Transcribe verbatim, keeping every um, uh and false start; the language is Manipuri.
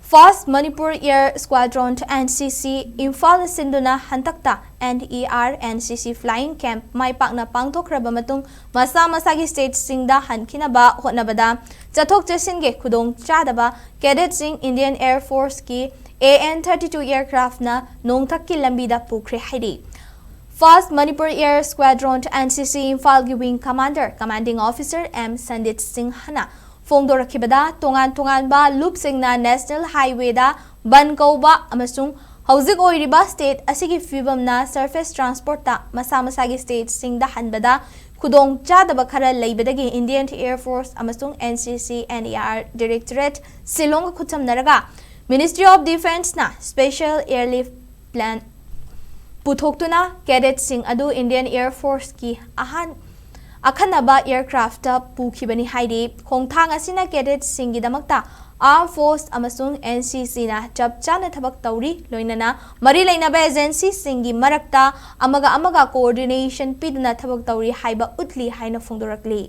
First Manipur Air Squadron, N C C, Imphal ꯁꯤꯟꯗꯨꯅ ꯍꯟꯗꯛꯇ N E R N C C Flying Camp ꯃꯥꯏ ꯄꯥꯛꯅ ꯄꯥꯡꯊꯣꯛꯈ꯭ꯔꯕ ꯃꯇꯨꯡ, ꯃꯁꯥ ꯃꯁꯥꯒꯤ stateꯁꯤꯡꯗ ꯍꯟꯈꯤꯅꯕ ꯍꯣꯠꯅꯕꯗ ꯆꯠꯊꯣꯛ ꯆꯠꯁꯤꯟꯒꯤ ꯈꯨꯗꯣꯡ ꯆꯥꯗꯕ cadetꯁꯤꯡ Indian Air Forceꯀꯤ A N thirty-two aircraftꯅ ꯅꯣꯡꯊꯛꯀꯤ ꯂꯝꯕꯤꯗ ꯄꯨꯈ꯭ꯔꯦ ꯍꯥꯏꯔꯤ꯫ First Manipur Air Squadron, N C C, ꯏꯝꯐꯥꯜꯒꯤ wing commander, commanding officer M ꯁꯟꯗꯤꯠ ꯁꯤꯡꯍꯅ ꯐꯣꯡꯗꯣꯔꯛꯈꯤꯕꯗ, ꯇꯣꯉꯥꯟ ꯇꯣꯉꯥꯟꯕ ꯂꯨꯞꯁꯤꯡꯅ national highwayꯗ ꯕꯟ ꯀꯧꯕ ꯑꯃꯁꯨꯡ ꯍꯧꯖꯤꯛ ꯑꯣꯏꯔꯤꯕ state ꯑꯁꯤꯒꯤ ꯐꯤꯕꯝꯅ surface transportꯇ ꯃꯁꯥ ꯃꯁꯥꯒꯤ stateꯁꯤꯡꯗ ꯍꯟꯕꯗ ꯈꯨꯗꯣꯡ ꯆꯥꯗꯕ ꯈꯔ ꯂꯩꯕꯗꯒꯤ Indian Air Force ꯑꯃꯁꯨꯡ N C C N E R Directorate ꯁꯤꯂꯣꯡꯒ ꯈꯨꯠꯁꯝꯅꯔꯒ Ministry of Defenceꯅ special airlift plan ꯄꯨꯊꯣꯛꯇꯨꯅ cadetꯁꯤꯡ ꯑꯗꯨ Indian Air Forceꯀꯤ ꯑꯍꯥꯟ ꯑꯈꯟꯅꯕ aircraftꯇ ꯄꯨꯈꯤꯕꯅꯤ ꯍꯥꯏꯔꯤ꯫ ꯈꯣꯡꯊꯥꯡ ꯑꯁꯤꯅ cadetꯁꯤꯡꯒꯤꯗꯃꯛꯇ Armed Force ꯑꯃꯁꯨꯡ N C Cꯅ ꯆꯞ ꯆꯥꯅ ꯊꯕꯛ ꯇꯧꯔꯤ, ꯂꯣꯏꯅꯅ ꯃꯔꯤ ꯂꯩꯅꯕ agencyꯁꯤꯡꯒꯤ ꯃꯔꯛꯇ ꯑꯃꯒ ꯑꯃꯒ coordination ꯄꯤꯗꯨꯅ ꯊꯕꯛ ꯇꯧꯔꯤ ꯍꯥꯏꯕ ꯎꯠꯂꯤ ꯍꯥꯏꯅ ꯐꯣꯡꯗꯣꯔꯛꯂꯤ꯫